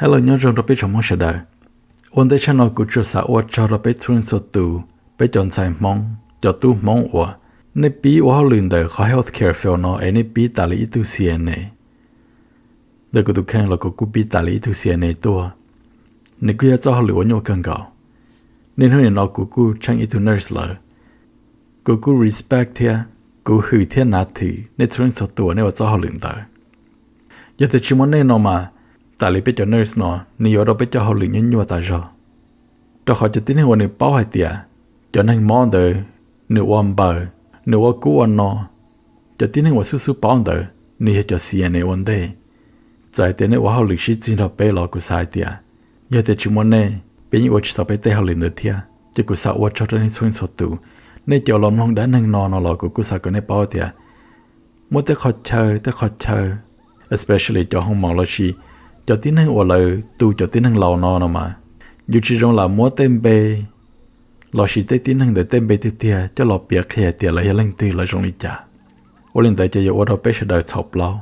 Hello, nyob zoo rau peb tsoom Hmoob sawv daws. Ua ntej tshaj no kuv tsuas xav ua tsaug rau peb txhua leej txhua tus, peb cov ntxhais Hmoob, cov tub Hmoob uas nej pib ua hauj lwm ntawm qhov health care field no es nej pib tas li ib tug C N A. Ntawm kuv tus kheej los kuv kuj pib tas li ib tug C N A tuaj. Nws kuj yog txoj hauj lwm uas nyuaj kawg nkaus. Niaj hnub nim no kuv kuj tsheej ib tug nurse lawm. Kuv kuj respect thiab kuv hwm thiab nav thwm nej txhua leej txhua tus nej ua txoj hauj lwm ntawd. Yog tias tsis muaj nej no mas, tas li peb cov nurse no nws yuav ua rau peb cov hauj lwm nyuaj nyuaj tas zog. Rau qhov cov tib neeg uas nws paub hais tias cov neeg mob ntawd nws ua npaws, nws ua kub ua no, cov tib neeg uas xub xub paub ntawd nws yog cov C N A ua ntej. Txawm hais tias nej ua hauj lwm sib txig nrog peb los kuv xav hais tias, yog tias tsis muaj nej, peb yeej ua tsis tau peb tej hauj lwm ntawd thiab. Ces kuv xav ua tsaug rau nej txhua leej txhua tus. Nej cov los mloog dab neeg no no los kuv kuj xav kom nej paub tias muaj tej qhov chaw, tej qhov chaw, especially cov hoo maum lossis cov tib neeg uas lawv tu cov tib neeg laus no no mas, yus tsis zoo lam muab tej npe lossis tej tib neeg ntawd tej npe tiag tiag coj los piav qhia hais tias lawv yog leej twg, lawv zoo li cas. Ua li ntawd ces yuav ua rau peb sawv daws txhaum plaub.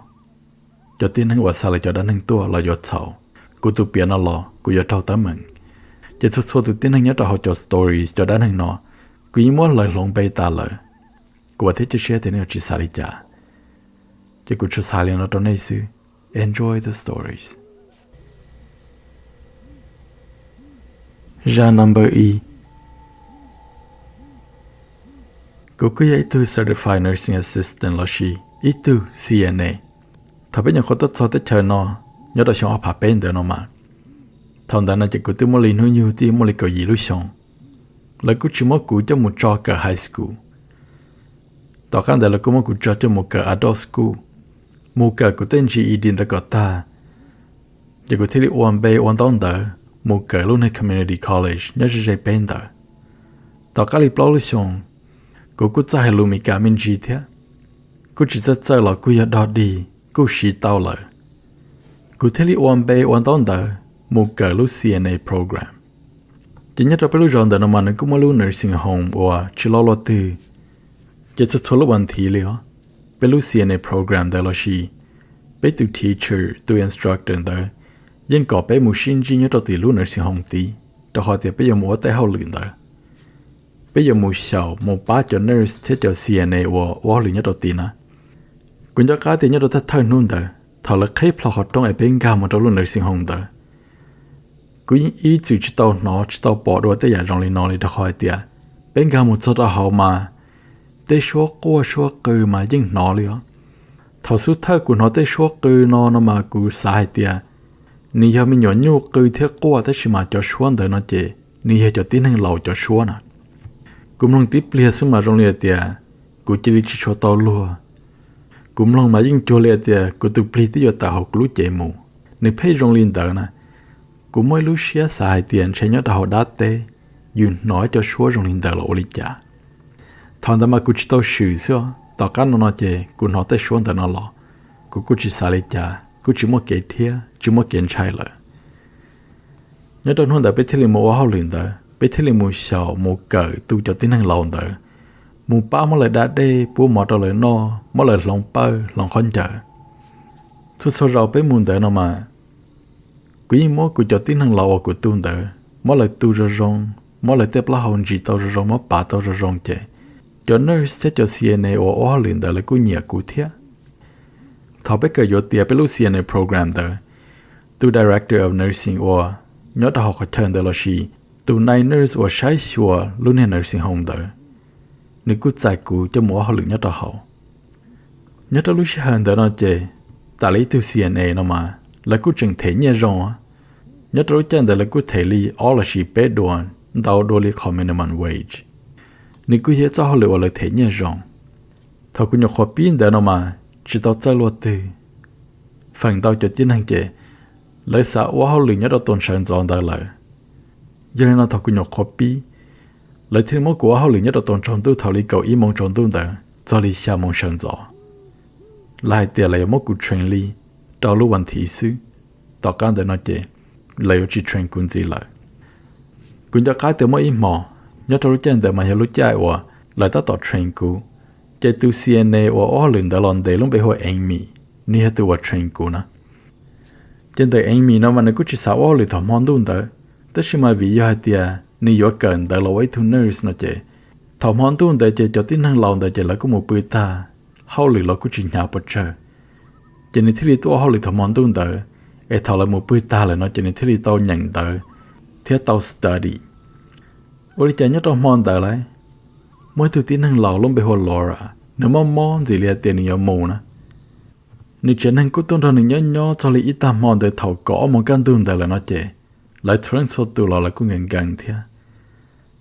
Cov tib neeg uas xa lawv cov dab neeg tuaj los yuav txhaum. Kuv tus piav no los kuv yuav raug teeb meem. Ces txhua txhua tus tib neeg nyob rau hauv cov stories cov dab neeg no, kuv yeej muab lawv hloov npe tas lawm. Kuv vam thiab cia siab tias nej yuav tsis xav li cas. Ces kuv tsuas xav li no rau nej xwb. Enjoy the stories. Zaj number ib. Kuv kuj yog ib tug Certified Nursing Assistant lossis ib tug C N A. Thaum peb nyuam qhuav tuaj txog teb chaws no, nyob rau xyoo ob phav peb ntawd no mas, thaum ntawd no ces kuv twb muaj li hnub nyoog twb muaj li kaum yim lub xyoo. Lawv kuj tsis muab kuv coj mus tso kawm high school. Tom qab ntawd lawv kuj muab kuv tso coj mus kawm adult school, mus kawm kuv tej G E D ntawd kom tag, ces kuv thiaj li ua npe ua ntaub ntawv mus kawm lub niag community college nyob ze ze peb ntawd. Tom qab li plaub lub xyoo, kuv kuj txawj hais lus Meskas me ntsis thiab, kuj tsis txawj txawj los kuj yog dog dig kuj siv tau lawm. Kuv thiaj li ua npe ua ntaub ntawv mus kawm lub C N A program. Ces nyob rau peb lub zos ntawm no mas nws kuj muaj lub nursing home uas tsis loj luaj twg. Ces txhua txhua lub vas thiv li os, peb lub C N A program ntawd lossis peb tus teacher, tus instructor ntawd yeej kom peb mus sib ntsib nyob rau tim lub nursing home tid, rau qhov tias peb yuav mus ua tej hauj lwm ntawd. Peb yuav mus xyaum mus pab cov nurse thiab cov C N A uas ua hauj lwm nyob rau tid na. Kuv nco qab tias nyob rau thawj thawj hnub ntawd thaum lawv qhib plho qhov rooj es peb nkag mus rau lub nursing home ntawd, kuv yeej ib txwm tsis tau hnov tsis tau pom dua tej yam zoo li no li, rau qhov hais tias peb nkag mus txog rau hauv mas tej suab quaj suab qw mas yeej hnov li os. Thaum xub thawj kuv hnov tej suab qw no no mas kuv xav hais tias nws yog me nyuam nyuj qw thiab quaj, tab sis mas cov suab ntawd no ces nws yog cov tib neeg laus cov suab na. Kuv mloog tib pliag xwb mas zoo li hais tias kuv cia li tsis tshua tau luag. Kuv mloog mas yeej cuag li hais tias kuv tus plig twb yuav tawm hauv kuv lub cev mus. Nws pheej zoo li ntawd na. Kuv muaj ib lub siab xav hais tias ntshe nyob rau hauv dab teb yus hnov ib co suab zoo li ntawd los ua li cas. Thaum ntawd mas kuv tsis tau swm xwb os, tom qab no no ces kuv hnov tej suab ntawd no los, kuv kuj tsis xav li cas, kuj tsis muaj kev thiab tsis muaj kev ntshai lawm. Nyob rau hnub ntawd peb thiaj li mus ua hauj lwm ntawd, peb thiaj li mus xyaum mus kawm tu cov tib neeg laus ntawd, mus pab muab lawv da dej, pub mov rau lawv noj, muab lawv hloov pawj hloov khaub ncaws. Txhua txhua zaus peb mus ntawd no mas, kuv yeej muab kuv cov tib neeg laus uas kuv tu ntawd, muab lawv tu zoo zoo, muab lawv tej plaub hau ntsis tau zoo zoo, muab pav tau zoo zoo ces cov nurse thiab cov C N A uas ua hauj lwm ntawd lawv kuj nyiam kuv thiab. Thaum peb kawm yuav tiav peb lub C N A program ntawd, tus director of nursing uas nyob rau hauv qhov chaw ntawd lossis tus night nurse uas saib xyuas lub niag nursing home ntawd, nws kuj txais kuv coj mus ua hauj lwm nyob rau hauv. Nyob rau lub sij hawm ntawd no ces, tam li ib tug C N A no mas lawv kuj tseem them nyiaj zoo. Nyob rau lub caij ntawd lawv kuj them li ob lossis peb dua, ntau dua li qhov minimum wage. Nws kuj yog txoj hauj lwm uas lawv them nyiaj zoo. Thaum kuv nyuam qhuav pib ntawd no mas tsis tau txawj luaj twg. Feem ntau cov tib neeg ces lawv xav ua hauj lwm nyob rau tau sawv ntxov ntawd lawm. Yog li no thaum kuv nyuam qhuav pib, lawv thiaj li muab kuv ua hauj lwm nyob rau tau tsaus ntuj thaum li kaum ib moos tsaus ntuj ntawd txog li xya moos sawv ntxov. Lawv hais tias lawv yuav muab kuv train li rau lub vas thiv xwb. Tom qab ntawd no ces lawv yuav tsis train kuv ntxiv lawm. Kuv nco qab tias muaj ib hmos, nyob rau lub caij ntawd mas yog lub caij uas lawv tab tom train kuv, ces tus C N A uas ua hauj lwm ntawd los ntev lub npe hu ua Amy, nws yog tus uas train kuv na. Ces ntawm Amy no mas nws kuj tsis xav ua hauj lwm thaum hmo ntuj ntawd, tab sis mas vim yog hais tias nws yuav kawm ntawv los ua ib tug nurse no ces thaum hmo ntuj ntawd ces cov tib neeg laus ntawd ces lawv kuj mus pw tag, hauj lwm los kuj tsis hnyav pes tsawg. Ces nws thiaj li tuaj ua hauj lwm thaum hmo ntuj ntawd, es thaum lawv mus pw tag lawm no ces nws thiaj li tau nyeem ntawv thiab tau study. Ua li cas nyob rau hmo ntawd lawm, muaj ib tug tib neeg laus lub npe hu ua Laura, nws mob mob ntxim li hais tias nws yuav mus na. Nws tsev neeg kuj tuaj nrog nws nyob nyob txog li ib tag hmo ntawd thaum kaum ob moos kaj ntug ntawd lawm no ces lawv txhua leej txhua tus los lawv kuj nkees nkees thiab.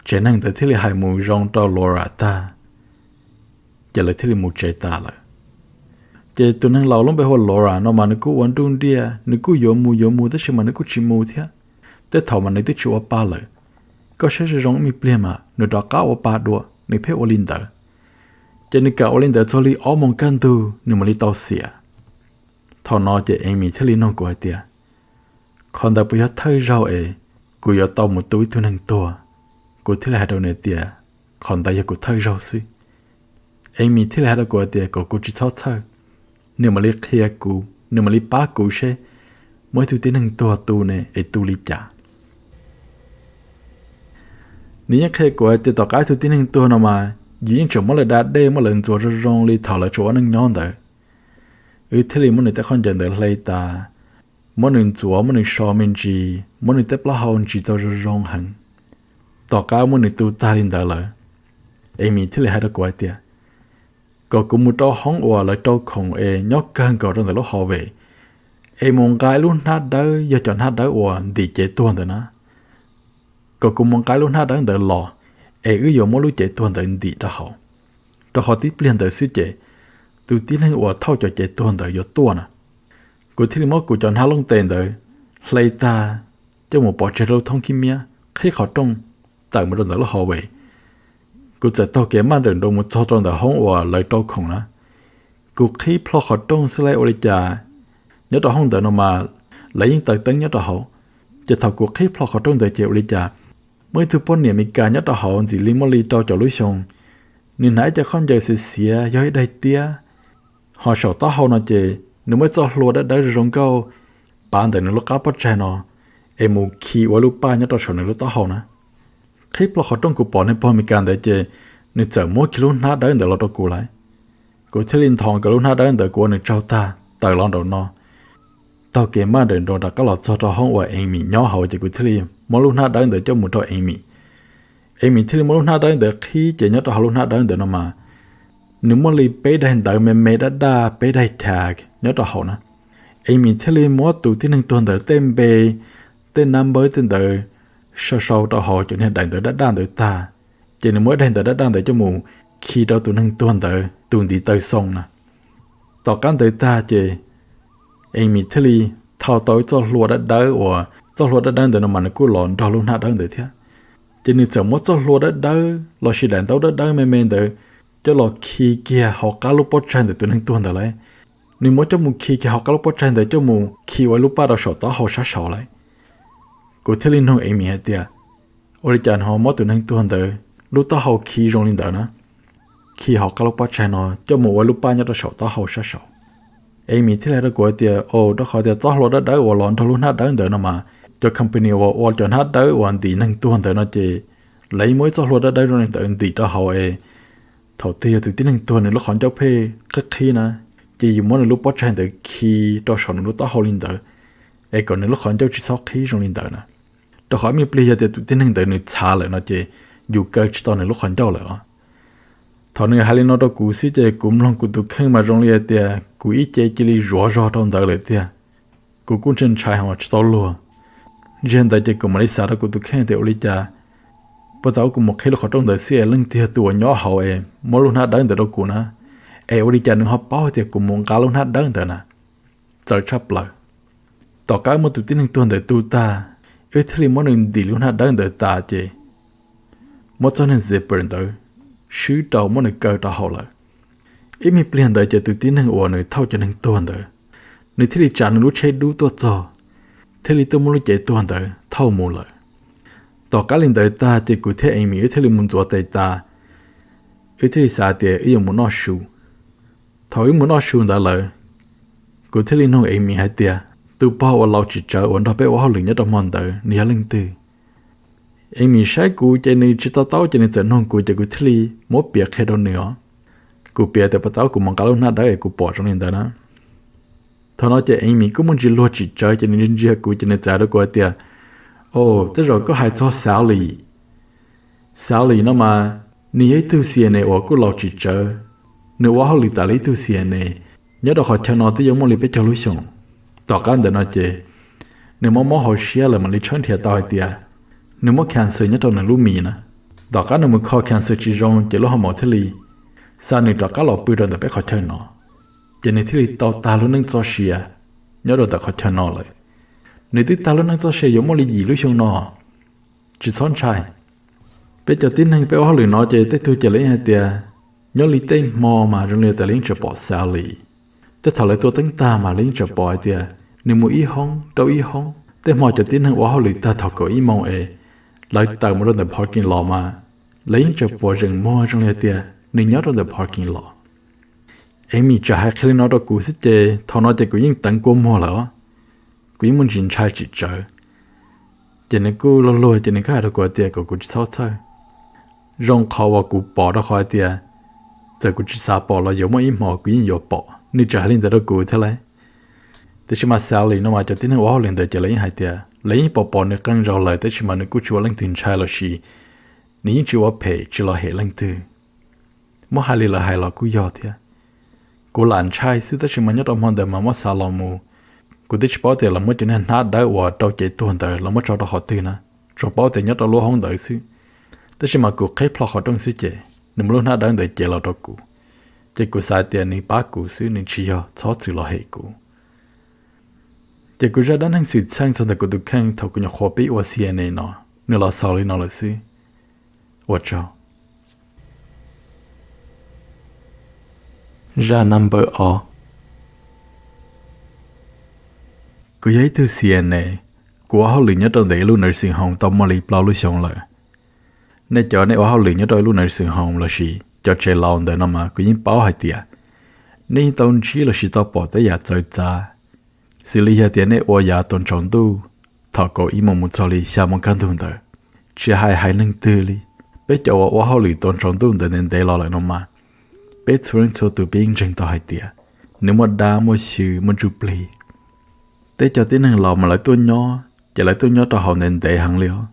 Tsev neeg ntawd thiaj li hais mus zoo rau Laura tag, ces lawv thiaj li mus tsev tas lawm. Ces tus neeg laus lub npe hu ua Laura no mas nws kuj ua nruj nriaj, nws kuj yuav mus yuav mus tab sis mas nws kuj tsis mus thiab. Tej thaum mas nws twb tsis ua pa lawm, koj saib zoo zoo ib me pliag mas nws rov qab ua pa dua, nws pheej ua li ntawd. Ces nws kam ua li ntawd txog li ob moos kaj ntug nws mam li tau xiam. Thaum no ces Amy thiaj li nug kuv hais tias, qhov ntawd puas yog thawj zaug es kuv yuav tau mus tu ib tug neeg tuag? Kuv thiaj li hais rau nws tias, qhov ntawd yog kuv thawj zaug xwb. Amy thiaj li hais rau kuv hais tias kom kuv tsis txhob txhawj, nws mam li qhia kuv, nws mam li pab kuv seb muaj ib tug tib neeg tuag tu ne es tu li cas. Nws yeej qhia kuv hais tias tom qab ib tug tib neeg tuag no mas yus yeej tseem muab lawv da dej, muab lawv ntxuav zoo zoo li thaum lawv tseem ua neej nyob ntawd. Wb thiaj li muab nws tej khaub ncaws ntawd hle tas, muab nws ntxuav, muab nws so me ntsis, muab nws tej plaub hau ntsis tau zoo zoo heev. Tom qab muab nws tu tag li ntawd lawm, Amy thiaj li hais rau kuv hais tias kom kuv mus rau hoob uas lawv rau khoom es nyob kawg nkaus rau ntawm lub hauv ves, es mus nqa ib lub hnab dawb, yog cov hnab dawb uas ntim cev tuag ntawd na. Kom kuv mus nqa ib lub hnab dawb ntawd los, es wb yuav muab lub cev tuag ntawd ntim rau hauv, rau qhov tib pliag ntawd xwb ces tus tib neeg uas thauj cov cev tuag ntawd yuav tuaj na. Kuv thiaj li muab kuv cov hnab looj tes ntawd hle tag, coj mus pov tseg rau lub thoob khib miab, qhib qhov rooj tawm mus rau ntawm lub hauv ves. Kuv txawm taug kev maj nrawm nroos mus txog rau ntawm hoob uas lawv rau khoom na. Kuv qhib plho qhov rooj xwb lauj, ua li cas nyob rau hoob ntawd no mas lawv yeej taws teeb nyob rau hauv. Ces thaum kuv qhib plho qhov rooj ntawd ces ua li cas muaj ib tug poj niam Meskas nyob rau hauv ntxim li muaj li rau caum lub xyoo. Nws hnav ib co khaub ncaws xiav xiav, yog ib daim tiab, ho saum taub hau no ces nws muaj ib txoj hlua dawb dawb zoo zoo nkauj pav ntawm nws lub qab pob tsaig no, es mus khi ua lub paj nyob rau saum nws lub taub hau na. Qhib plho qhov rooj kuv pom niag pog Meskas ntawd ces nws txawm muab kiag lub hnab dawb ntawd los rau kuv lawm. Kuv thiaj li nthos kiag lub hnab dawb ntawd, kuv ua nws tsaug tag tawm los nraum no, taug kev maj nrawm nroos rov qab los txog rau hoob uas Amy nyob hauv ces kuv thiaj li muab lub hnab dawb ntawd coj mus rau Amy. Amy thiaj li muab lub hnab dawb ntawd qhib ces nyob rau hauv lub hnab dawb ntawd no mas nws muaj li peb daim ntawv me me daj daj, peb daim tag nyob rau hauv na. Amy thiaj li muab tus tib neeg tuag ntawd tej npe, tej nab npawb tej ntawd sau sau rau hauv cov niag daim ntawv daj daj ntawd tag, ces nws muab ib daim ntawv daj daj ntawd coj mus khi rau tus neeg tuag ntawd tus ntiv taw xoo na. Tom qab ntawd tag ces Amy thiaj li thau tau ib txoj hlua dawb dawb uas txoj hlua dawb dawb ntawd no mas nws kuj los nrog lub hnab dawb ntawd thiab. Ces nws txawm muab txoj hlua dawb dawb lossis daim ntaub dawb dawb me me ntawd coj los khi kiag hauv qab lub pob tsaig ntawm tus neeg tuag ntawd lawm. Nws muab coj mus khi kiag hauv qab lub pob tsaig ntawd coj mus khi ua lub paj rau saum taub hau sab saud lawm. Kuv thiaj li nug Amy hais tias, ua li cas nws ho muab tus neeg tuag ntawd lub taub hau khi zoo li ntawd na, khi hauv qab lub pob tsaig no coj mus ua lub paj nyob rau saum taub hau sab saud? Amy thiaj li hais rau kuv hais tias, o, rau qhov tias txoj hlua dawb dawb uas los nrog lub hnab dawb ntawd no mas cov company uas ua cov hnab dawb uas ntim neeg tuag ntawd no ces lawv yeej muab ib txoj hlua dawb dawb zoo li ntawd ntim rau hauv es thaum twg yog tus tib neeg tuag nws lub qhov ncauj pheej qhib qhib na, ces yus muab nws lub pob tsaig ntawd khi rau saum nws lub taub hau li ntawd, es kom nws lub qhov ncauj tsis txhob qhib zoo li ntawd na. Rau qhov ib me pliag yog tias tus tib neeg ntawd nws txhav lawm no ces yus kaw tsis tau nws lub qhov ncauj lawm os. Thaum nws hais li no rau kuv xwb ces kuv mloog kuv tus kheej mas zoo li hais tias kuv ib ce cia li zuav zog rau ntawd lawm tiag. Kuv kuj ntshai ntshai ho tsis tau luag. Ntsiag ntawd ces kuv mam li xav rau kuv tus kheej tias ua li cas puag ta ub kuv mus qhib lub qhov rooj ntawd xwb es leej twg yog tus uas nyob hauv es muab lub hnab dawb ntawd rau kuv na, es ua li cas nws ho paub tias kuv mus nqa lub hnab dawb ntawd na. Txawv tshaj plaws. Tom qab muab tus tib neeg tuag ntawd tu tag, wb thiaj li muab nws ntim lub hnab dawb ntawd tas ces muab txoj niag zipper ntawd swb rau muab nws kaw rau hauv lawm. Ib me pliag ntawd ces tus tib neeg uas nws thauj cov neeg tuag ntawd, nws thiaj li tsav nws lub tsheb dub tuaj txog, thiaj li tuaj muab lub cev tuag ntawd thauj mus lawm. Tom qab li ntawd tag ces kuv thiab Amy wb thiaj li mus ntxuav tes tas, wb thiaj li xav tias wb yuav mus noj su. Thaum wb mus noj su ntawd lawm, kuv thiaj li nug Amy hais tias, tus pog uas laus tsis tsawv uas nrog peb ua hauj lwm nyob rau hmo ntawd nws yog leej twg? Amy saib kuv ces nws tsis to taub ces nws txawm nug kuv ces kuv thiaj li muab piav qhia rau nws os. Kuv piav tias puas tab kuv mus nqa lub hnab dawb es kuv pom zoo li ntawd na. Thaum no ces Amy kuj muaj ntsis luag tsis tsawv ces nws ntsia ntsia kuv ces nws txawm hais rau kuv hais tias, o, tej zaum koj hais txog Sally. Sally no mas nws yog ib tug C N A uas kuj laus tsis tsawv, nws ua hauj lwm tas li ib tug C N A nyob rau qhov chaw no twb yuav muaj li peb caug lub xyoos. Tom qab ntawm no ces nws mob mob hauv siab lawm mam li tshawb nrhiav tau hais tias nws muaj cancer nyob rau nws lub mis na. Tom qab nws mus kho cancer tsis zoo ces lub hauv maum thiaj li xa nws rov qab los pw rau ntawm peb qhov chaw no, ces nws thiaj li tau tag lub neej txoj sia nyob rau ntawm qhov chaw no lawm. Nws twb tag lub neej txoj sia yuav muaj li yim lub xyoo no, tsis txhob ntshai. Peb cov tib neeg peb ua hauj lwm no ces tej tug ces lawv yeej hais tias nyob li tej hmo mas zoo li tias lawv yeej tseem pom Sally. Tej thaum lawv tua teeb tag mas lawv yeej tseem pom hais tias nws mus ib hoob rau ib hoob. Tej hmo cov tib neeg ua hauj lwm tag thaum kaum ib moos es lawv tawm mus rau ntawm parking lot mas lawv yeej tseem pom zeem muag zoo li hais tias nws nyob rau ntawm parking lot. Amy txawm hais qhia li no rau kuv xwb ces thaum no ces kuv yeej teev kua muag lawm os. Kuv yeej muaj ntsis ntshai tsis tsawv. Ces nws kuj luag luag ces nws kuj hais rau kuv hais tias kom kuv tsis txhob txhawj. Zoo qhov uas kuv pom rau qhov hais tias txawm kuv tsis xav pom los yuav muaj ib hmo kuv yeej yuav pom, nws txawm hais li ntawd rau kuv thiab lauj. Tiam sis mas Sally no mas cov tib neeg ua hauj lwm ntawd ces lawv yeej hais tias lawv yeej pom pom nws qee zaus lawm tab sis mas nws kuj tsis ua leej twg ntshai los sis nws yeej tsis ua phem tsis los hem leej twg. Muab hais li lawv hais los kuj yog thiab. Kuv lam ntshai xwb tab sis mas nyob rau hmo ntawd mas muab xa los mus, kuv twb tsis paub tias lawv muab cov niag hnab dawb uas rau cev tuag ntawd los muab tso rau qhov twg na, tsuas paub tias nyob rau lub hoob ntawd xwb. Tab sis mas kuv qheb plho qhov rooj xwb ces nws muab lub hnab dawb ntawd cev los rau kuv, ces kuv xav tias nws pab kuv xwb, nws tsis yog txhob txwm los hem kuv. Ces kuv zaj dab neeg xwm txheej txog ntawm kuv tus kheej thaum kuv nyuam qhuav pib ua C N A no, nws los xaus li no lawm xwb. Ua tsaug. Zaj number ob. Kuv yog ib tug C N A, kuv ua hauj lwm nyob rau ntawm ib lub nursing home tau muaj li plaub lub xyoo lawm. Nej cov nej ua hauj lwm nyob rau ib lub nursing home los sis cov tsev laus ntawm no mas kuv yeej paub hais tias nej yeej tau ntsib los sis tau pom tej yam txawv txav, xws li yog tias nej ua yav tua tsaus ntuj thaum kaum ib moos mus txog li xya moos kaj ntug ntawd, tsis hais haiv neeg twg li, peb cov uas ua hauj lwm tua tsaus ntuj ntawd ntev ntev los lawm no mas, peb txhua leej txhua tus peb yeej ntseeg tau hais tias nws muaj dab muaj xyw muaj ntsuj plig. Tej cov tib neeg laus mas lawv tuaj nyob ces lawv tuaj nyob rau hauv ntev ntev heev li os.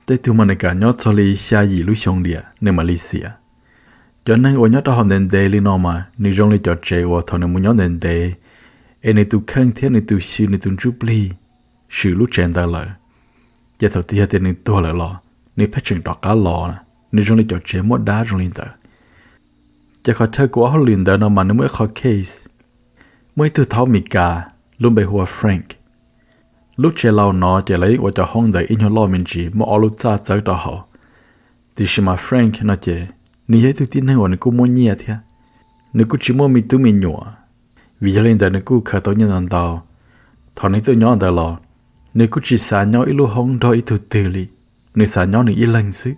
Tej tug mas nws kam nyob txog li xya yim lub xyoo tiam nws mam li xiam. Cov neeg uas nyob rau hauv ntev ntev li no mas nws zoo li cov tsev uas thaum nws mus nyob ntev ntev, es nws tus kheej thiab nws tus xyw nws tus ntsuj plig swm lub tsev ntawd lawm, ces thaum twg yog tias nws tuag lawm los nws pheej tseem rov qab los, nws zoo li cov tsev muaj dab zoo li ntawd. Ces qhov chaw kuv ua hauj lwm ntawd no mas nws muaj ib qho case, muaj ib tug thaub Mes Kas lub npe hu ua Frank. Lub tsev laus no ces lawv yeej ua cov hoob ntawd ib nyuag loj me ntsis muaj ob lub txaj txawb rau hauv. Tiam sis mas Frank no ces nws yog ib tug tib neeg uas nws kuj muaj nyiaj thiab, nws kuj tsis muaj me tub me nyuam, vim yog li ntawd nws kuj khaws tau nyiaj ntau ntau. Thaum nws tuaj nyob ntawd los, nws kuj tsis xav nyob ib lub hoob nrog ib tug twg li, nws xav nyob nws ib leeg xwb.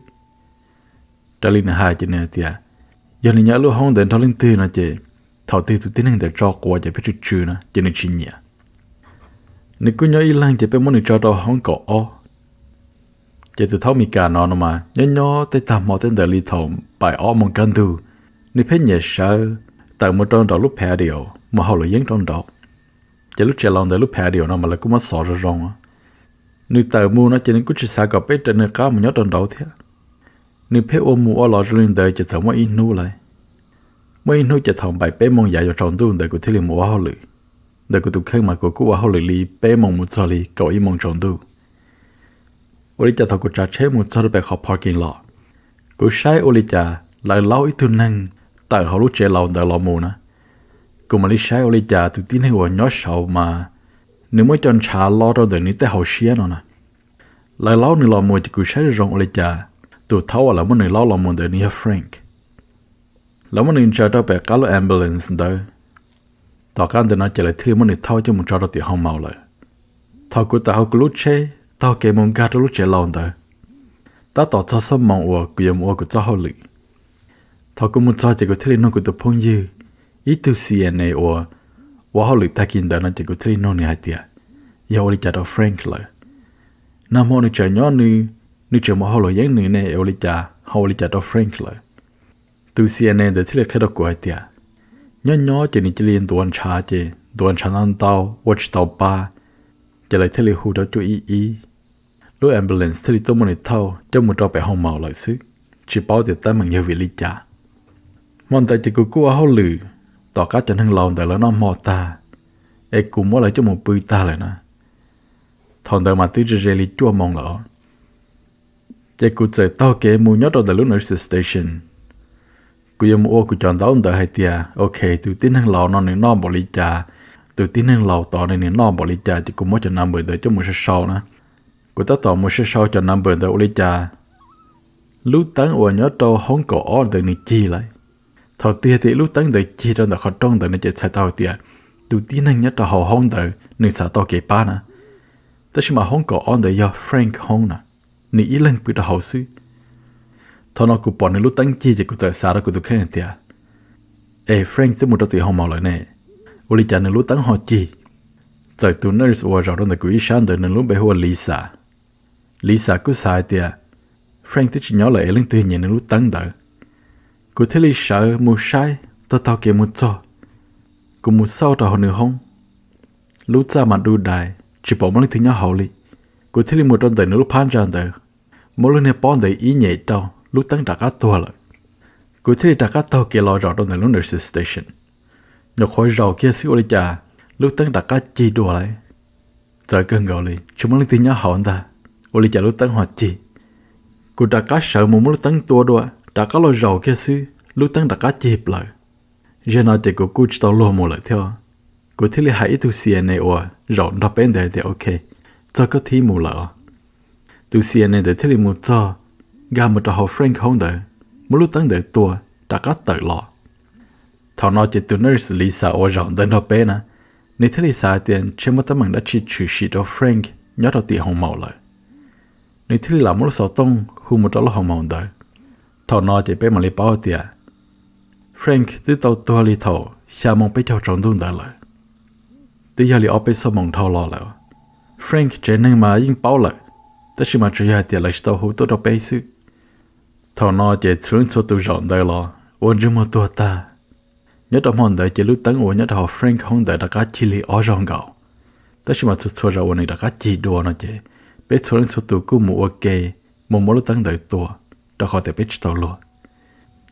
Raws li nws hais ces nws hais tias yog nws nyob ib lub hoob ntawd nrog leej twg no ces thaum twg tus tib neeg ntawd tso quav ces pheej tsw tsw na ces nws tsis nyiam. Nws kuj nyob ib leeg ces peb muab nws tso rau hoob kaum ob. Ces tus thaub Mes Kas no no mas nyob nyob tej tag hmo tej ntawd li thaum paim ob moos kaj ntug, nws pheej nyiam sawv tawm mus rau nraum lub patio mus haus luam yeeb rau nraud. Ces lub tsev laus ntawd lub patio no mas lawv kuj muab xov zoo zoo. Nws tawm mus no ces nws kuj tsis xav kom peb raws nws qab mus nyob rau nraud thiab. Nws pheej ua mus ua los zoo li ntawd ces txawm muaj ib hnub lawm. Muaj ib hnub ces thaum npaim peb moos yav yuav tsaus ntuj ntawd kuv thiaj li mus ua hauj lwm. Ntawm kuv tus kheej mas kuv kuj ua hauj lwm li peb moos mus txog li kaum ib moos tsaus ntuj. Ua li cas thaum kuv tsav tsheb mus txog rau pem qhov parking lot, kuv saib ua li cas lawv laub ib tug neeg tawm hauv lub tsev laus ntawd los mus na. Kuv mam li saib ua li cas tus tib neeg uas nyob saud mas nws muaj cov ntshav lo rau ntawm nws tej hauv siab no na. Lawv laub nws los mus ces kuv saib zoo zoo ua li cas tus thaub uas lawv muab nws laub los mus ntawd nws yog Frank. Lawv muab nws ntsaws rau pem qab lub ambulance ntawd. Tom qab ntawd no ces lawv thiaj li muab nws thauj coj mus tso rau tim hoo maus lawm. Thaum kuv tawm hauv kuv lub tsheb taug kev mus nkag rau lub tsev laus ntawd, tab tom txog xuab moos uas kuv yuav mus ua kuv txoj hauj lwm. Thaum kuv mus txog ces kuv thiaj li nug kuv tus phooj ywg, ib tug C N A uas ua hauj lwm tag kis ntawd no ces kuv thiaj li nug nws hais tias, yog ua li cas rau Frank lawm. Nag hmo nws tseem nyob nws, nws tseem mus hauj lwm yeeb nws ne, ua li cas ho ua li cas rau Frank lawm? Tus C N A ntawd thiaj li qhia rau kuv hais tias, nyob nyob ces nws cia li ntuav ntshav, ces ntuav ntshav ntau ntau ua tsis tau pa, ces lawv thiaj li hu rau cuaj ib ib. Lub ambulance thiaj li tuaj muab nws thauj coj mus rau pem hoo maum lawm xwb, tsis paub tias teeb meem yog vim li cas. Hmo ntawd ces kuv kuj ua hauj lwm tom qab cov neeg laus ntawd lawv noj hmo tag, es kuv muab lawv coj mus pw tag lawm na. Thaum ntawd mas twb ze ze li cuaj moos lawm os. Ces kuv txawm taug kev mus nyob rau ntawm lub nurses station. Kuv yuav mus ua kuv cov ntaub ntawv hais tias, ok, tus tib neeg laus no nws noj npaum li cas, tus tib neeg laus tod ne nws noj npaum li cas, ces kuv muab cov number ntawd coj mus sau sau na. Kuv tab tom mus sau sau cov number ntawd ua li cas, lub teeb uas nyob rau hoob kaum ob ntawd nws cig lawm. Thaum twg tias lub teeb ntawd cig rau ntawm qhov rooj ntawd no ces txhais tau hais tias tus tib neeg nyob rau hauv hoob ntawd nws xav tau kev pab na. Tab sis mas hoob kaum ob ntawd yog Frank hoob na, nws ib leeg pw rau hauv xwb. Thaum no kuv pom nws lub teeb cig ces kuv txawm xav rau kuv tus kheej hais tias, es Frank twb mus rau tim hoo maum lawm ne, ua li cas nws lub teeb ho cig? Txawm tus nurse uas zaum rau ntawm kuv ib sab ntawd nws lub npe hu ua Lisa. Lisa kuj xav hais tias Frank twb tsis nyob lawm es leej twg nyiam nws lub teeb ntawd. Kuv thiaj li sawv mus saib, taug taug kev mus txog, kuv mus xauj rau hauv nws hoob, lub txaj mas du dais tsis pom muaj leej twg nyob hauv li. Kuv thiaj li mus rau ntawm nws lub phab ntsa ntawd, muab lub niag pob ntawd ib nyem rau, lub teeb rov qab tuag lawm. Kuv thiaj li rov qab taug kev los zaum rau ntawm lub nurses station. Nyuam qhuav zaum kiag xwb ua li cas lub teeb rov qab cig dua lawm. Txawv kawg nkaus li, tsis muaj leej twg nyob hauv ntag, ua li cas lub teeb ho cig? Kuv rov qab sawv mus muab lub teeb tua dua, rov qab los zaum kiag xwb lub teeb rov qab cig plaws. Zaum no ces kuv kuj tsis tau luag mus lawm thiab. Kuv thiaj li hais ib tug C N A uas zaum nrog peb ntawd hais tias, ok, txog koj thib mus lawm os. Tus C N A ntawd thiaj li mus txog, nkag mus rau hauv Frank hoob ntawd, muab lub teeb ntawd tua, rov qab tawm los. Thaum no ces tus nurse Lisa uas zaum ntawd nrog peb na, nws thiaj li xav tias ntshe muaj teeb meem dab tsi tshwm sim rau Frank nyob rau tim hoo maum lawm. Nws thiaj li lam muab lub xov tooj hu mus rau lub hoo maum ntawd. Thaum no ces peb mam li paub tias Frank twb tau tuag li thaum xya moo peb caug tsaus ntuj ntawd lawm. Twb yog li ob peb xuab moos dhau los lawm. Frank tsev neeg mas yeej paub lawm, tab sis mas tsuas yog hais tias lawv tsis tau hu tuaj rau peb xwb. Thaum no ces txhua leej txhua tus zaum ntawd los ua ntsej muag tuag tag. Nyob rau hmo ntawd ces lub teeb uas nyob rau hauv Frank hoob ntawd rov qab cig li ob zaug nkaus. Tab sis mas txhua txhua zaus uas nws rov qab cig dua no ces peb txhua leej txhua tus kuj mus ua ke, mus muab lub teeb ntawd tua, rau qhov tias peb tsis tau luag.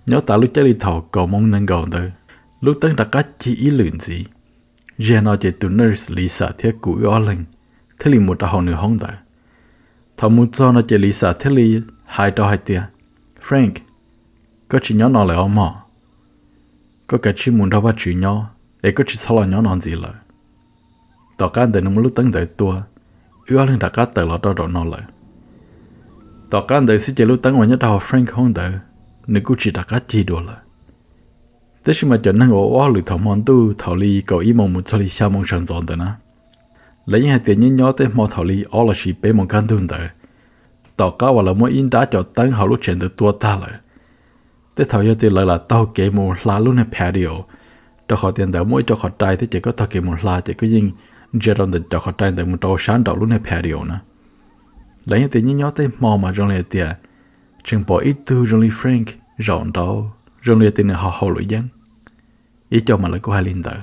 Nyob tas lub caij li thaum kaum moo nees nkaum ntawd, lub teeb rov qab cig ib lwm ntxiv. Zaum no ces tus nurse Lisa thiab kuv wb ob leeg thiaj li mus rau hauv nws hoob ntawd. Thaum mus txog no ces Lisa thiaj li hais rau hais tias, Frank, koj tsis nyob no lawm os mog. Koj kav tsij mus nrog Vajtswv nyob es koj tsis txhob los nyob no ntxiv lawm. Tom qab ntawd nws muab lub teeb ntawd tua, wb ob leeg rov qab tawm los rau nraum no lawm. Tom qab ntawd xwb ces lub teeb uas nyob rau hauv Frank hoob ntawd, nws kuj tsis rov qab cig dua lawm. Tab sis mas cov neeg uas ua hauj lwm thaum hmo ntuj thaum li kaum ib moo mus txog li xya moo sawv ntxov ntawd na, lawv yeej hais tias nyob nyob tej hmo thaum li ob los sis peb moo kaj ntug ntawd, tom qab uas lawv muab ib nrab cov teeb hauv lub tsev ntawd tua tag lawm, tej thaum yog tias lawv lam taug kev mus hla lub niag patio, rau qhov tias ntawd muaj ib co qhov rai thiab ces koj taug kev mus hla ces koj yeej ntsia rau ntawm cov qhov rai ntawd mus rau sab nraum lub niag patio na. Lawv yeej tias nyob nyob tej hmo mas zoo li hais tias tseem pom ib tug zoo li Frank zaum nraud zoo li tias nws ho haus luam yeeb. Ib co mas lawv kuj hais li ntawd.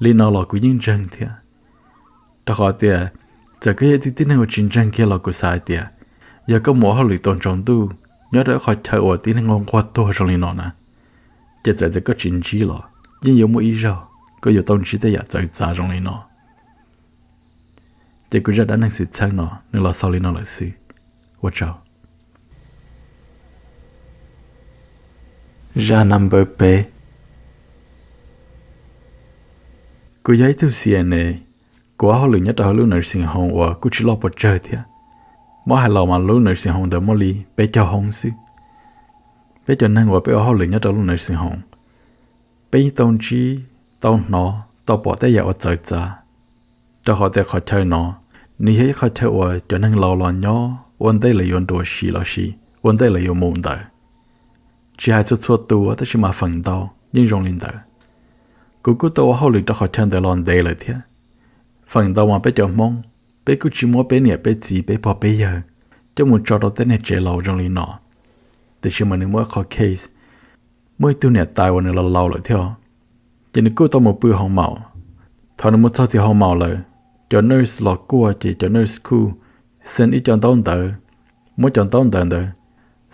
Li no los kuv yeej ntseeg thiab, rau qhov tias txawm koj yog ib tug tib neeg uas tsis ntseeg kiag los kuv xav hais tias yog koj mus ua hauj lwm tau tsaus ntuj nyob rau ib qhov chaw uas tib neeg nquag nquag tuag zoo li no na, ces txawm tias koj tsis ntsib los yeej yuav muaj ib zaug koj yuav tau ntsib tej yam txawv txav zoo li no. Ces kuv zaj dab neeg xwm txheej no nws los xaus li no lawm xwb. Ua tsaug. Zaj number peb. Kuv yog ib tug C N A, kuv ua hauj lwm nyob rau hauv lub nursing home uas kuj tsis loj pes tsawg thiab. Muab hais los mas lub nursing home ntawd muaj li peb caug hoob xwb. Peb cov neeg uas peb ua hauj lwm nyob rau lub nursing home, peb yeej tau ntsib, tau hnov, tau pom tej yam uas txawv txav. Rau qhov tias qhov chaw no, nws yog ib qhov chaw uas cov neeg laus los nyob ua ntej lawv yuav nruam sim los sis ua ntej lawv yuav mus ntawd. Tsis hais txhua txhua tus tab sis mas feem ntau yeej zoo li ntawd. Kuv kuj tau ua hauj lwm rau qhov chaw ntawd los ntev lawm thiab. Feem ntau mas peb cov Hmoob, peb kuj tsis muab peb niam peb txiv peb pog peb yawg coj mus tso rau tej neeg tsev laus zoo li no. Tiam sis mas nws muaj ib qho case, muaj ib tug niam tais uas nws laus laus lawm thiab, ces nws kuj tau mus pw hoo maum. Thaum nws mus txog tim hoo maum lawm, cov nurse los kuaj ces cov nurse kuj xeeb ib co ntaub ntawv, muab cov ntaub ntawv ntawd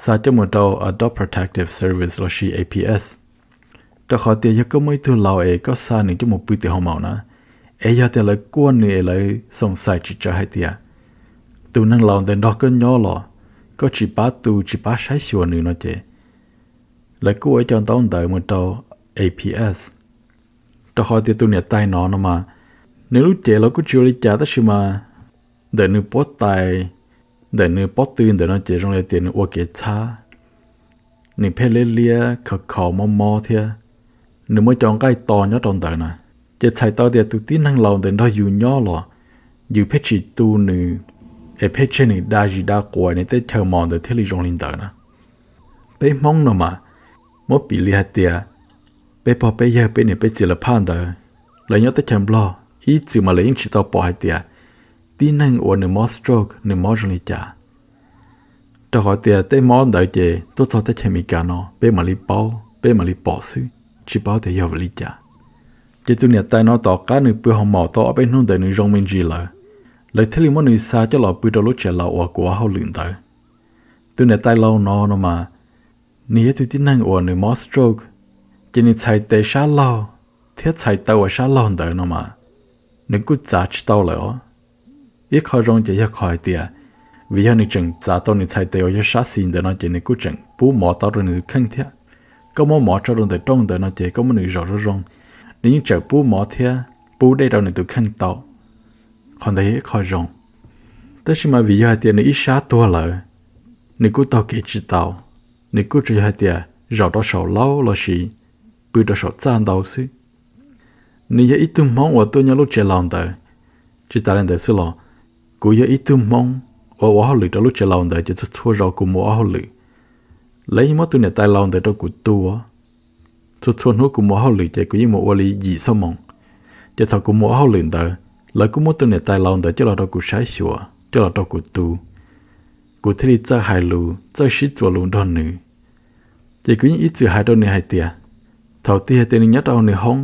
xa coj mus rau Adult Protective Service lossis A P S. Rau qhov tias yog koj muaj ib tug laus es koj xa nws coj mus pw tim hoo maum na, es yog tias lawv kuaj nws es lawv xoom xais tsis tsawv hais tias tus neeg laus ntawd nrog koj nyob los koj tsis pab tu tsis pab saib xyuas nws no ces lawv kuj ua ib co ntaub ntawv mus rau A P S. Rau qhov tias tus niam tais no no mas, nws lub cev los kuj tsis ua li cas tab sis mas ntawm nws puab tais, ntawm nws pob tw ntawm no ces zoo li tias nws ua kev txhab, nws pheej liab liab khov khov mob mob thiab, nws muaj cov nqaij to nyob rau ntawd na. Ces txhais tau tias tus tib neeg laus ntawd nrog yus nyob los yus pheej tsis tu nws, es pheej tseg nws da zis da quas, nws tej chaw mos ntawd thiaj li zoo li ntawd na. Peb Hmoob no mas, muab piv li hais tias peb pog peb yawg peb niam peb txiv lawv phaj ntawd, lawv nyob teb chaws Nplog ib txwm mas lawv yeej tsis tau pom hais tias tib neeg uas nws mob stroke nws mob zoo li cas. Rau qhov tias tej mob ntawd ces tuaj txog teb chaws Amelikas no peb mam li paub peb mam li pom xwb, tsis paub tias yog vim li cas. Ces tus niam tais no tom qab nws pw hoo maum tau ob peb hnub ntawd nws zoo me ntsis lawm, lawv thiaj li muab nws xa coj los pw rau lub tsev laus uas kuv ua hauj lwm ntawd. Tus niam tais laus no no mas, nws yog ib tug tib neeg uas nws mob stroke, ces nws txhais tes sab laug thiab txhais taw uas sab laug ntawd no mas, nws kuj txav tsis tau lawm os. Ib qho zoo ces yog qhov hais tias, vim yog nws tseem txav tau nws txhais tes uas yog sab xis ntawd no ces nws kuj tseem pub mov tau rau nws tus kheej thiab. Koj muab mov tso rau ntawm rooj ntawd no ces koj muab nws zom zoo zoo, nws yeej tseem pub mov thiab pub dej rau nws tus kheej tau. Qhov ntawd yog ib qho zoo. Tab sis mas vim yog hais tias nws ib sab tuag lawm, nws kuj taug kev tsis tau, nws kuj tsuas yog hais tias zaum rau saum laub lossis pw rau saum txaj ntau xwb. Nws yog ib tug Hmoob uas tuaj nyob lub tsev laus ntawd. Tsis tas li ntawd xwb los, kuv yog ib tug Hmoob uas ua hauj lwm rau lub tsev laus ntawd ces txhua txhua zaus kuv mus ua hauj lwm, lawv yeej muab tus niam tais laus ntawd rau kuv tu. Txhua txhua hnub kuv mus ua hauj lwm ces kuv yeej mus ua li yim xuab moos. Ces thaum kuv mus ua hauj lwm ntawd, lawv kuj muab tus niam tais laus ntawd coj los rau kuv saib xyuas, coj los rau kuv tu. Kuv thiaj li txawj hais lus, txawj sib txuas lus nrog nws. Ces kuv yeej ib txwm hais rau nws hais tias, thaum twg yog tias nws nyob rau nws hoob,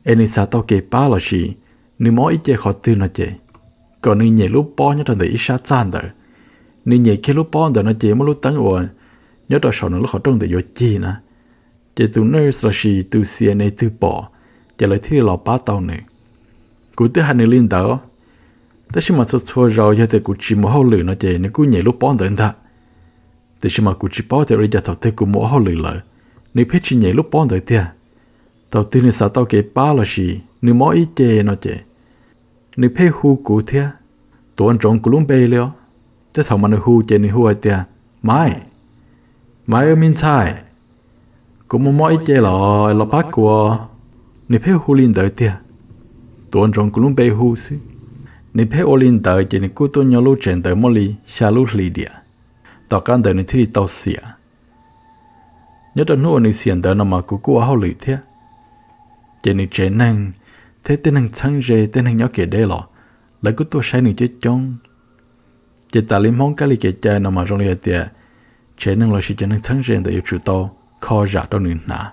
es nws xav tau kev pab lossis nws mob ib ce qhov twg no ces, kom nws nyem lub pob nyob rau ntawm ib sab txaj ntawd. Nws nyem kiag lub pob ntawd no ces muaj lub teeb uas nyob rau saum nws lub qhov rooj ntawd yuav cig na. Ces tus nurse lossis tus C N A twg pom, ces lawv thiaj li los pab tau nws. Kuv twb hais nws li ntawd, tab sis mas txhua txhua zaus yog tias kuv tsis mus hauj lwm no ces nws kuj nyem lub pob ntawd ntag. Tiam sis mas kuv tsis paub tias ua li cas thaum twg kuv mus ua hauj lwm lawm, nws pheej tsis nyem lub pob ntawd tiag. Thaum twg nws xav tau kev pab lossis nws mob ib ce no ces, nws pheej hu kuv thiab, tuav ntsoov kuv lub npe li os. Tej thaum mas nws hu ces nws hu hais tias, Maiv, Maiv, me ntxhais, kuv mob mob ib ce los, los pab kuv. Nws pheej hu li ntawd tiag, tuav ntsoov kuv lub npe hu xwb. Nws pheej ua li ntawd ces nws kuj tuaj nyob lub tsev ntawd muaj li xya lub hlis diam. Tom qab ntawd nws thiaj li tau xiam. Nyob rau hnub uas nws xiam ntawd no mas kuv kuj ua hauj lwm thiab. Ces nws tsev neeg thiab tej neeg txheeb ze, tej neeg nyob kev deb los, lawv kuj tuaj saib nws coob coob. Ces tas li Hmoob kab li kev cai no mas zoo li hais tias tsev neeg lossis cov neeg txheeb ze ntawd yuav tsum tau kho zam rau nws hnav.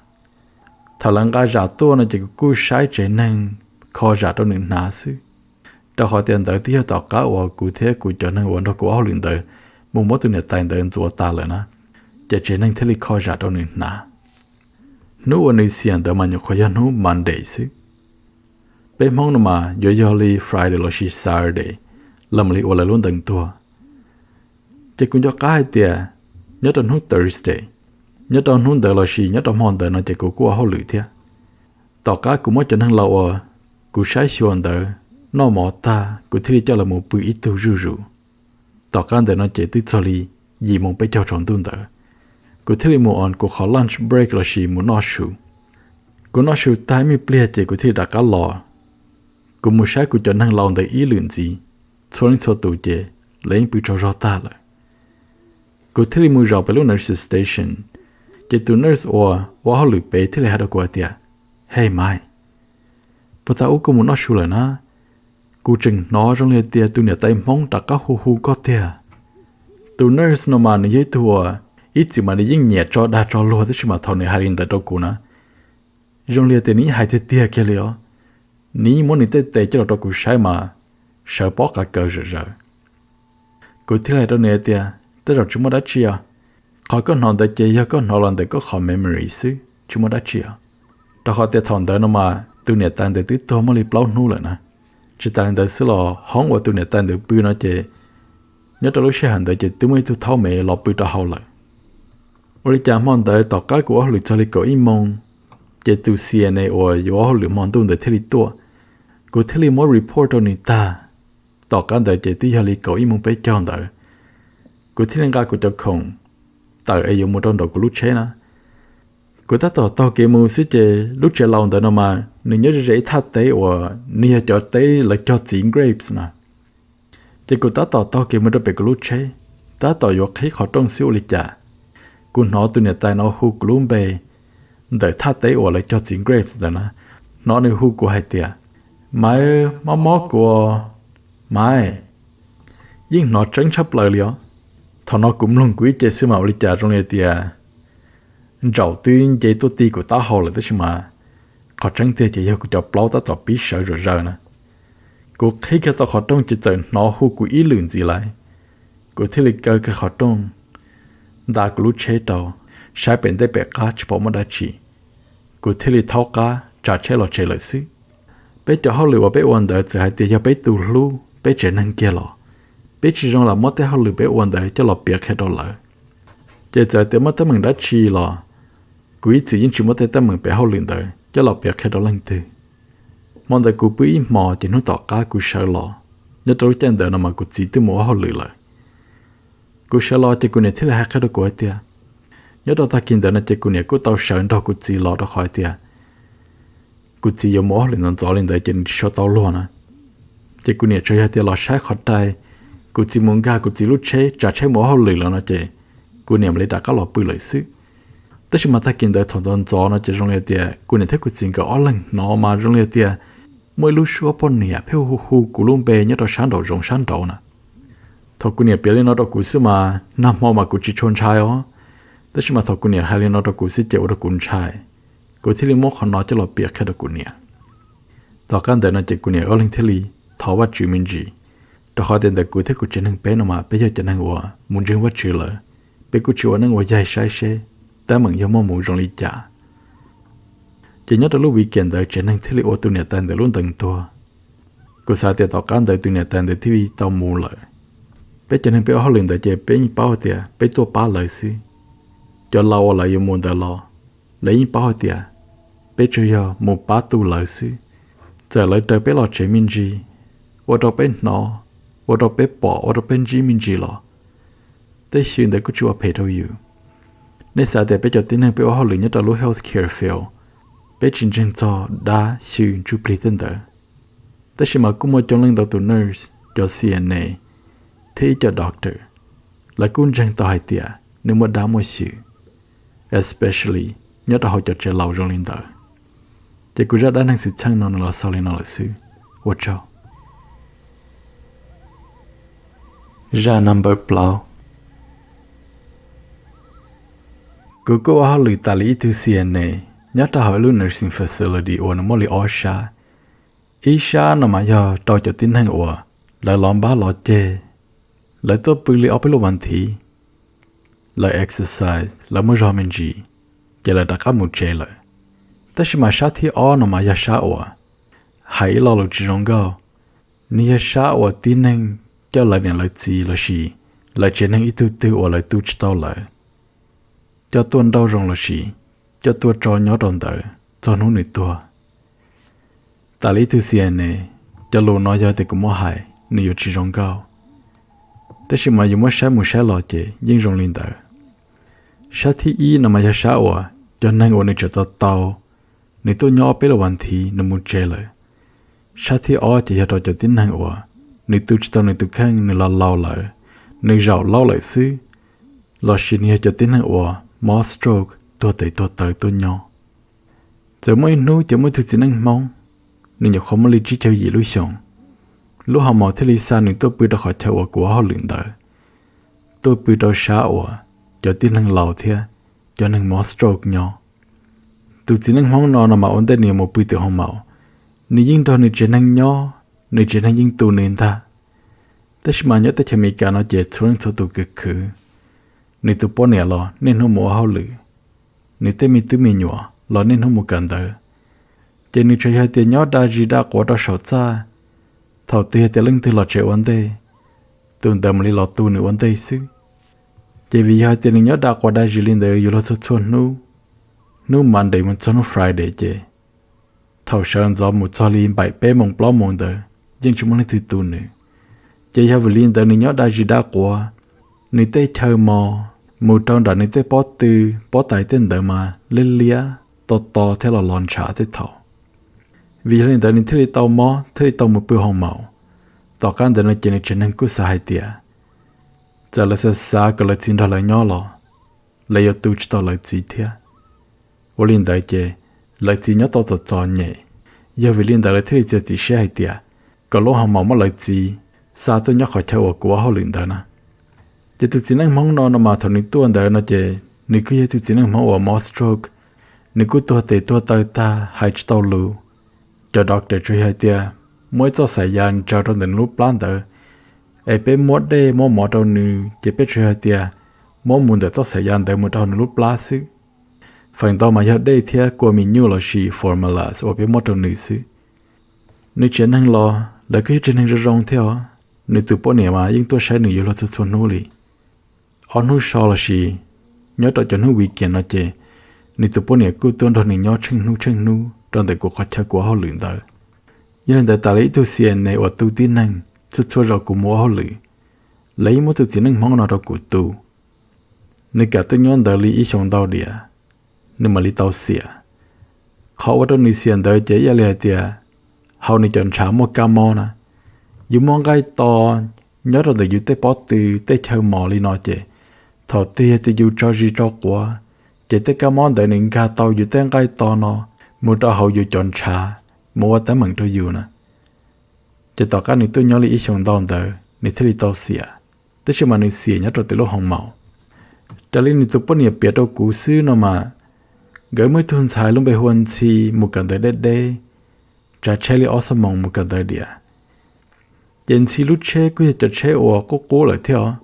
Thaum lawv nqa zam tuaj no ces kuv kuj saib tsev neeg kho zam rau nws hnav xwb. Rau qhov tias ntawd twb yog tom qab uas kuv thiab kuv cov neeg uas nrog kuv ua hauj lwm ntawd mus muab tus niam tais ntawd ntxuav tas lawm na, ces tsev neeg thiaj li kho zam rau nws hnav. Hnub uas nws xiam ntawd mas nyuam qhuav yog hnub Monday xwb. Peb Hmoob no mas yuav yog li Friday lossis Saturday, lawv mam li ua lawv lub ntees tuag. Ces kuv nco qab hais tias, nyob rau hnub Thursday, nyob rau hnub ntawd lossis nyob rau hmo ntawd no ces kuv kuj ua hauj lwm thiab. Tom qab kuv muab cov neeg laus uas kuv saib xyuas ntawd noj mov tag, kuv thiaj li coj lawv mus pw ib tug zuj zus. Tom qab ntawd no ces twb txog li yim moos peb caug tsaus ntuj ntawd, kuv thiaj li mus on kuv qhov lunch break lossis mus noj su. Kuv noj su tag ib me pliag ces kuv thiaj li rov qab los. Kuv mus saib kuv cov neeg laus ntawd ib lwm ntxiv, txhua leej txhua tus ces lawv yeej pw tsaug zog tag lawm. Kuv thiaj li mus zaum pem lub nurses station, ces tus nurse uas ua hauj lwm pem thiaj li hais rau kuv hais tias, Hej Maiv, puag ta ub koj mus noj su lawm na, Kuv tseem hnov zoo li tias tus niam tais Hmoob rov qab hu hu koj tiag. Tus nurse no mas nws yog ib tug uas ib txwm mas nws yeej nyiam tso dag tso luag, tab sis mas thaum nws hais li ntawd rau kuv na, zoo li tias nws yeej hais tiag tiag kiag li os. Nws yeej muab nws tej tes coj los rau kuv saib mas sawv pob qav kaws zom zaws. Kuv thiaj li hais rau nws tias, tej zaum tsis muaj dab tsi os. Qhov koj hnov ntawd ces yog koj hnov los ntawm koj qhov memory xwb, tsis muaj dab tsi os. Rau qhov tias thaum ntawd no mas tus niam tais ntawd twb tuag muaj li plaub hnub lawm na. Tsis tas li ntawd xwb los hoob uas tus niam tais ntawd pw no ces nyob rau lub sij hawm ntawd ces twb muaj ib tug thaub mev los pw rau hauv lawm. Ua li cas hmo ntawd tom qab kuv ua hauj lwm txog li kaum ib moos, ces tus C N A uas yuav ua hauj lwm hmo ntuj ntawd thiaj li tuaj. Kuv thiaj li muab report rau nws tag. Tom qab ntawd ces twb yog li kaum ib moos peb caug ntawd. Kuv thiaj li nqa kuv cov khoom tawm es yuav mus rau nraum kuv lub tsheb na. Kuv tab tom taug kev mus xwb ces lub tsev laus ntawd no mas nws nyob ze ze ib thaj teb uas nws yog cov teb lawv cog txiv grapes na. Ces kuv tab tom taug kev mus rau pem kuv lub tsheb, tab tom yuav qhib qhov rooj xwb ua li cas, kuv hnov tus niam tais no hu kuv lub npe ntawm thaj teb uas lawv cog txiv grapes ntawd na. Hnov nws hu kuv hais tias, Maiv, mob mob kuv, Maiv. Yeej hnov tseeb tshaj plaws li os. Thaum no kuv mloog kuv ib ce xwb mas ua li cas zoo li tias ntsaum twb nce tuaj ti kuv taub hau lawm, tab sis mas qhov tseeb tiag ces yog kuv cov plaub tab tom pib sawv zom zaws na. Kuv qhib kiag tau qhov rooj ces txawm hnov hu kuv ib lwm ntxiv lawm. Kuv thiaj li kaw kiag qhov rooj, nta kuv lub tsheb rau, saib pem ntej pem qab tsis pom muaj dab tsi. Kuv thiaj li thaub qab tsav tsheb los tsev lawm xwb. Peb cov hauj lwm uas peb ua ntawd txawm hais tias yog peb tus hlub peb tsev neeg kiag los, peb tsis zoo lam muab tej hauj lwm peb ua ntawd coj los piav qhia rau lawv. Ces txawm tias muaj teeb meem dab tsi los, kuv ib txwm yeej tsis muab tej teeb meem pem hauj lwm ntawd coj los piav qhia rau leej twg. Hmo ntawd kuv pw ib hmos ces hnub tom qab kuv sawv los. Nyob rau lub caij ntawd no mas kuv txiv twb mus ua hauj lwm lawm. Kuv sawv los ces kuv niam thiaj li hais qhia rau kuv hais tias, nyob rau tag kis ntawd no ces kuv niam kuj tau sawv nrog kuv txiv los rau qhov hais tias kuv txiv yuav mus ua hauj lwm ntxov ntxov li ntawd ces nws tsis tshua tau luag na. Ces kuv niam tsuas yog tias los saib qhov rai, kuv txiv mus nkag kuv txiv lub tsheb tsav tsheb mus ua hauj lwm lawm no ces kuv niam mam li rov qab los pw lawm xwb. Tab sis mas tag kis ntawd thaum ntxov ntxov no ces zoo li tias kuv niam thiab kuv txiv nkawd ob leeg hnov mas zoo li tias muaj ib lub suab poj niam pheej hu hu kuv lub npe nyob rau sab nraum zoov sab nraud na. Thaum kuv niam piav li no rau kuv xwb mas nag hmo mas kuv tsis tshua ntshai os, tab sis mas thaum kuv niam hais li no rau kuv xwb ces ua rau kuv ntshai. Kuv thiaj li muab qhov no coj los piav qhia rau kuv niam. Tom qab ntawd no ces kuv niam ob leeg thiaj li thov Vajtswv me ntsis, rau qhov tias ntawm kuv thiab kuv tsev neeg peb no mas peb yog cov neeg uas mus ntseeg Vajtswv lawm, peb kuj tsis ua neeb ua yaig saib seb teeb meem yog muaj mus zoo li cas. Ces nyob rau lub weekend ntawd tsev neeg thiaj li ua tus niam tais ntawd lub ntees tuag. Kuv xav tias tom qab ntawd tus niam tais ntawd thiaj li tau mus lawm. Peb cov neeg peb ua hauj lwm ntawd ces peb yeej paub hais tias peb tuaj pab lawv xwb. Cov laus uas lawv yuav mus ntawd los lawv yeej paub hais tias peb tsuas yog mus pab tu lawv xwb. Txawm lawv raws peb los tsev me ntsis, ua rau peb hnov, ua rau peb pom, ua rau peb ntsib me ntsis los, tej xyw ntawd kuj tsis ua phem rau yus. Nej xav tias peb cov tib neeg peb ua hauj lwm nyob rau lub healthcare field, peb tsis ntseeg txog dab xyw ntsuj plig tej ntawd. Tab sis mas kuj muaj coob leej ntau tus nurse, cov C N A, thiab ib co doctor, lawv kuj ntseeg tau hais tias nws muaj dab muaj xyw, especially nyob rau hauv cov tsev laus zoo li ntawd. Ces kuv zaj dab neeg xwm txheej no nws los xaus li no lawm xwb. Ua tsaug. Zaj number plaub. Kuv kuj ua hauj lwm tas li ib tug C N A nyob rau hauv ib lub nursing facility uas nws muaj li ob sab. Ib sab no mas yog rau cov tib neeg uas lawv los npab los ceg, lawv tuaj pw li ob peb lub vas thiv, lawv exercise, lawv muaj zog me ntsis, ces lawv rov qab mus tsev lawm. Tab sis mas sab thib ob no mas yog sab uas, hais ib lo lus tsis zoo nkauj, nws yog sab uas tib neeg coj lawv niam lawv txiv lossis lawv tsev neeg ib tug twg uas lawv tu tsis tau lawm, coj tuaj nrauj zoo lossis coj tuaj tso nyob rau ntawd txog hnub nws tuag. Tas li ib tug C N A, cov lus no yog tias kuv muab hais nws yuav tsis zoo nkauj, tab sis mas yus muab saib mus saib los ces yeej zoo li ntawd. Sab thib ib no mas yog sab uas cov neeg uas nws tseem tau tau, nws tuaj nyob ob peb lub vas thiv nws mus tsev lawm. Sab thib ob ces yog rau cov tib neeg uas nws tu tsis tau nws tus kheej, nws laus laus lawm, nws zaum laub lawm xwb, lossis nws yog cov tib neeg uas mob stroke tuag tes tuag taw tuaj nyob. Txawm muaj ib hnub ces muaj ib tug txiv neej Hmoob, nws nyuam qhuav muaj li tsib caug yim lub xyoos, Lub hoo maum thiaj li xa nws tuaj pw rau qhov chaw uas kuv ua hauj lwm ntawd, tuaj pw rau sab uas cov tib neeg laus thiab cov neeg mob stroke nyob. Tus txiv neej Hmoob no no mas ua ntej nws yuav mus pw tim hoo maum, nws yeej nrog nws tsev neeg nyob, nws tsev neeg yeej tu nws ntag. Tab sis mas nyob teb chaws Amelikas no ces txhua leej txhua tus khwv khwv, nws tus poj niam los niaj hnub mus ua hauj lwm, nws tej me tub me nyuam los niaj hnub mus kawm ntawv. Ces nws tsuas yog hais tias nyob da zis da quav rau saum txaj, thaum twg yog tias leej twg los tsev ua ntej, tus ntawd mam li los tu nws ua ntej xwb. Ces vim yog hais tias nws nyob da quav da zis li ntawd yuav luag txhua txhua hnub, hnub Monday mus txog hnub Friday ces thaum sawv ntxov mus txog li npaim peb moos plaub moos ntawd yeej tsis muaj leej twg tu nws. Ces yog vim li ntawd nws nyob da zis da quav, nws tej chaw mos mus rau nram nws tej pob tw, pob tais tej ntawd mas liab liab, to to thiab los los ntshav tej thaum. Vim yog li ntawd nws thiaj li tau mob thiaj li tau mus pw hoo maum. Tom qab ntawd no ces nws tsev neeg kuj xav hais tias txawm lawv xav xav kom lawv txiv nrog lawv nyob los lawv yuav tu tsis tau lawv txiv thiab. Ua li ntawd ces lawv txiv nyob tau txom txom nyem. Yog vim li ntawd lawv thiaj li txiav txim siab hais tias kom lub hoo maum muab lawv txiv xa tuaj nyob qhov chaw uas kuv ua hauj lwm ntawd na. Ces tus txiv neej Hmoob no no mas thaum nws tuaj ntawd no ces nws kuj yog tus txiv neej Hmoob uas mob stroke, nws kuj tuag tes tuag taw tag hais tsis tau lus. Cov doctor tsuas yog hais tias muab ib txoj xaim ya ntsaws rau ntawm nws lub plab ntawd, es peb muab dej muab mov rau nws ces peb tsuas yog hais tias muab mus ntawm txoj xaim ya ntawd mus rau hauv nws lub plab xwb. Feem ntau mas yog dej thiab kua mis nyuj lossis formulas uas peb muab rau nws xwb. Nws tsev neeg los lawv kuj yog tsev neeg zoo zoo thiab os. Nws tus poj niam mas yeej tuaj saib nws yuav luag txhua txhua hnub li. Ob hnub so lossis nyob rau cov hnub weekend no ces nws tus poj niam kuj tuaj nrog nws nyob tsheej hnub tsheej hnub rau ntawm kuv qhov chaw kuv ua hauj lwm ntawd. Yog li ntawd tas li ib tug C N A uas tu tib neeg txhua txhua zaus kuv mus ua hauj lwm, lawv yeej muab tus txiv neej Hmoob no rau kuv tu. Nws kam tuaj nyob ntawd li ib xyoos ntau diam, nws mam li tau xiam. Qhov ua rau nws xiam ntawd ces ib yam li hais tias hauv nws cov ntshav muaj kab mob na, yus muaj nqaij to nyob rau ntawm yus tej pob tw tej chaw mos li no ces thaum twg yog tias yus tso zis tso quav, ces tej kab mob ntawd nws nkag tau yus tej nqaij to no mus rau hauv yus cov ntshav, mus ua teeb meem rau yus na. Ces tom qab nws tuaj nyob li ib xyoos ntau ntawd nws thiaj li tau xiam, tab sis mas nws xiam nyob rau tim lub hoo maum. Raws li nws tus poj niam piav rau kuv xwb no mas, nkawd muaj ib tug ntxhais lub npe hu ua Ntxhi mus kawm ntawv deb deb, tsav tsheb li ob xuab moos mus kawm ntawv diam. Ces Ntxhi lub tsheb kuj yog cov tsheb uas qub qub lawm thiab os.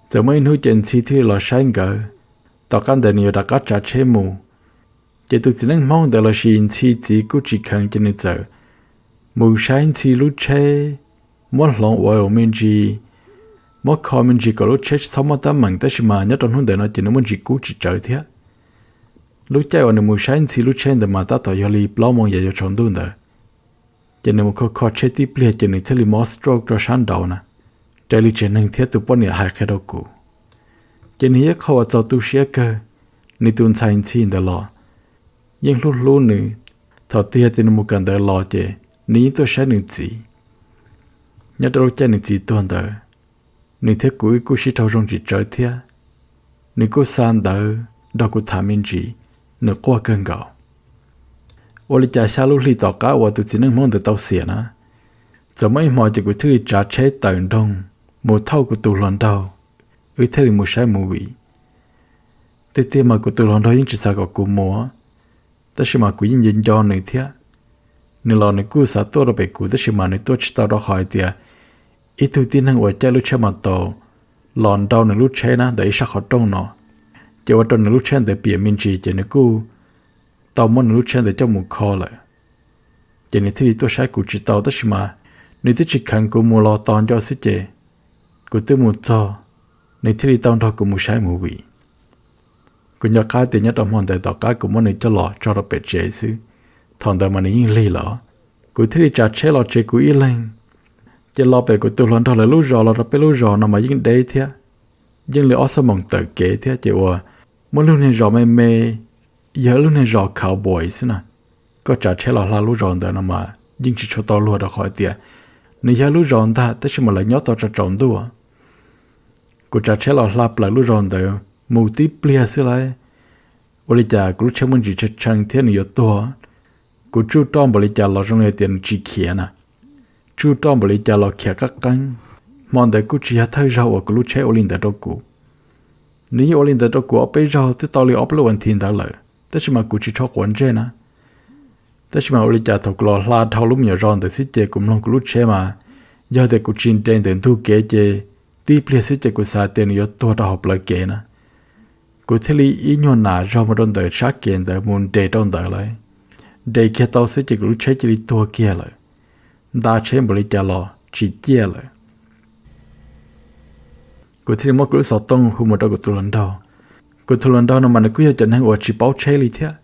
Txawm muaj ib hnub ces Ntxhi thiaj li los saib nkawd, tom qab ntawd nws yuav rov qab tsav tsheb mus. Ces tus txiv neej Hmoob ntawd lossis Ntxhi txiv kuj tsis kheev ces nws txawm mus saib Ntxhi lub tsheb, muab hloov ua me ntsis, muab kho me ntsis kom lub tsheb tsis txhob muaj teeb meem, tab sis mas nyob rau hnub ntawd no ces nws muaj ntsis kub tsis tsawv thiab. Lub caij uas nws mus saib Ntxhi lub tsheb ntawd mas tab tom yog li plaub moos yam yuav tsaus ntuj ntawd. Ces nws mus kho kho tsheb tib pliag ces nws thiaj li mob stroke rau sab nraud na, raws li tsev neeg thiab tus poj niam hais qhia rau kuv. Ces nws yog qhov uas txaus tu siab kawg. Nws tus ntxhais Ntxhi ntawd los yeej hlub hlub nws, thaum twg yog tias nws mus kawm ntawv los ces nws yeej tuaj saib nws txiv. Nyob rau lub caij nws txiv tuag ntawd, nws thiab kuv wb kuj sib raug zoo tsis tsawg thiab. Nws kuj xa ntawv nrog kuv tham me ntsis, nws quaj kawg nkaus. Ua li cas xya lub hli tom qab uas tus txiv neej Hmoob ntawd tau xiam na, txawm muaj ib hmo ces kuv thiaj li tsav tsheb tawm nroog mus thauj kuv tus hluas nraug, wb thiaj li mus saib movie. Tiag tiag mas kuv tus hluas nraug yeej tsis xav kom kuv mus, tab sis mas kuv yeej nco nco nws thiab. Nws los nws kuj xav tuaj rau pem kuv tab sis mas nws tuaj tsis tau rau qhov hais tias ib tug tib neeg uas caij lub tsheb mas tau los nrau nws lub tsheb na ntawm ib sab qhov rooj no, ces ua rau nws lub tsheb ntawd piam me ntsis ces nws kuj tau muab nws lub tsheb ntawd coj mus kho lawm. Ces nws thiaj li tuaj saib kuv tsis tau tab sis mas nws twb tsis kheev kuv mus los tos nco xwb ces kuv twb mus txog, nws thiaj li tau nrog kuv mus saib movie. Kuv nco qab tias nyob rau hmo ntawd tom qab kuv muab nws coj los tso rau pem tsev xwb, thaum ntawd mas nws yeej lig lawm. Kuv thiaj li tsav tsheb los tsev kuv ib leeg, ces los pem kuv tus hluas nraug lawv lub zos los rau peb lub zos no mas yeej deb thiab, yeej li ob xuab moos tawm kev thiab ces ua muaj lub niag zos me me, yog lub niag zos cowboy xwb na. Koj tsav tsheb los hla lub zos ntawd no mas yeej tsis tshua tau luag rau qhov tias nws yog lub zos ntag tab sis mas lawv nyob tau tsaus tsaus ntuj. Kuv tsav tsheb los hla plaws lub zos ntawd mus tib pliag xwb lauj, ua li cas kuv lub tsheb muaj ntsis tshee tshee thiab nws yuav tuag. Kuv tsuj roj npaum li cas los zoo li tias nws tsis khiav na. tsuj roj npaum li cas los khiav qab qeeb. Hmo ntawd kuj tsis yog thawj zaug uas kuv lub tsheb ua li ntawd rau kuv. Nws yeej ua li ntawd rau kuv ob peb zaug twb tau li ob peb lub vas thiv ntawd lawm, tab sis mas kuv tsis tshua quav ntsej na. Tab sis mas ua li cas thaum kuv los hla dhau lub me nyuam zos ntawd xwb ces kuv mloog kuv lub tsheb mas, yog tias kuv tsis nres ntawm ntug kev ces tib pliag xwb ces kuv xav tias nws yuav tuag rau hauv plawv kev na. Kuv thiaj li ib nyuag nas zog mus rau ntawm sab kev ntawd mus nres rau ntawd lawm. Nres kiag tau xwb ces kuv lub tsheb cia li tuag kiag lawm, nta tsheb npaum li cas los tsis ciaj lawm. Kuv thiaj li muab kuv lub xov tooj hu mus rau kuv tus hluas nraug. Kuv tus hluas nraug no mas nws kuj yog cov neeg uas tsis paub tsheb li thiab,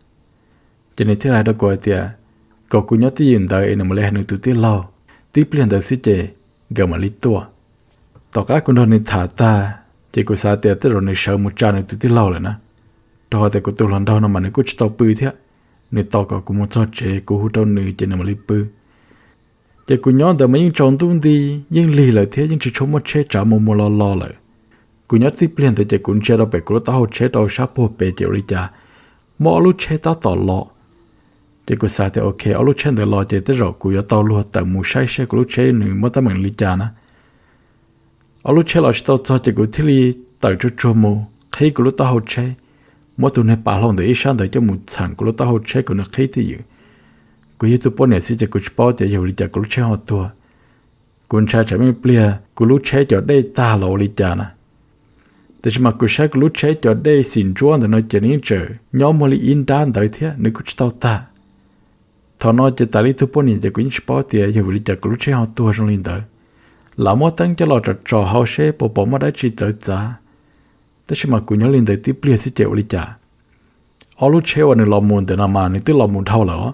ces nws thiaj li hais rau kuv hais tias kom kuv nyob twj ywm ntawd es nws mam li hais nws tus tij laug, tib pliag ntawd xwb ces nkawd mam li tuaj. Tom qab kuv nrog nws tham tag, ces kuv xav tias tej zaum nws sawv mus tsa nws tus tij laug lawm na, rau qhov tias kuv tus hluas nraug no mas nws kuj tsis tau pw thiab. Nws tos kom kuv mus txog tsev kuv hu rau nws ces nws mam li pw. Ces kuv nyob ntawd mas yeej tsaus ntuj nti, yeej lig lawm thiab yeej tsis tshua muaj tsheb tsav mus mus los los lawm. Kuv nyob tib pliag ntawd ces kuv ntsia rau pem kuv lub taub hau tsheb rau sab puag pem ces ua li cas muaj ob lub tsheb tab tom los. Ces kuv xav tias ok, ob lub tsheb ntawd los ces tej zaum kuv yuav tau luag tawm mus saib saib kuv lub tsheb nws muaj teeb meem li cas na. Ob lub tsheb los tsis tau txog ces kuv thiaj li tawm tsuag tsuag mus qhib kuv lub taub hau tsheb, muab tus niag pav hlau ntawm ib sab ntawd coj mus txheem kuv lub taub hau tsheb kom nws qhib twj ywm. Kuv yog ib tug poj niam xwb ces kuv tsis paub tias yog ua li cas kuv lub tsheb ho tuag. Kuv ntshai tsam me pliag kuv lub tsheb cov dej tag los ua li cas na. Tiam sis mas kuv saib kuv lub tsheb cov dej xim ntsuab ntawd no ces nws yeej tseem nyob muaj li ib nrab ntawd thiab, nws kuj tsis tau tag. Thaum no ces tas li tug poj niam ces kuv yeej tsis paub tias yog vim li cas kuv lub tsheb ho tuag zoo li ntawd. Lam muab teeb coj los tsom tsom hauv seb puas pom muaj dab tsi txawv txav. Tab sis mas kuv nyob li ntawd tib pliag xwb ces ua li cas ob lub tsheb uas nws los mus ntawm no mas nws twb los mus dhau lawm os.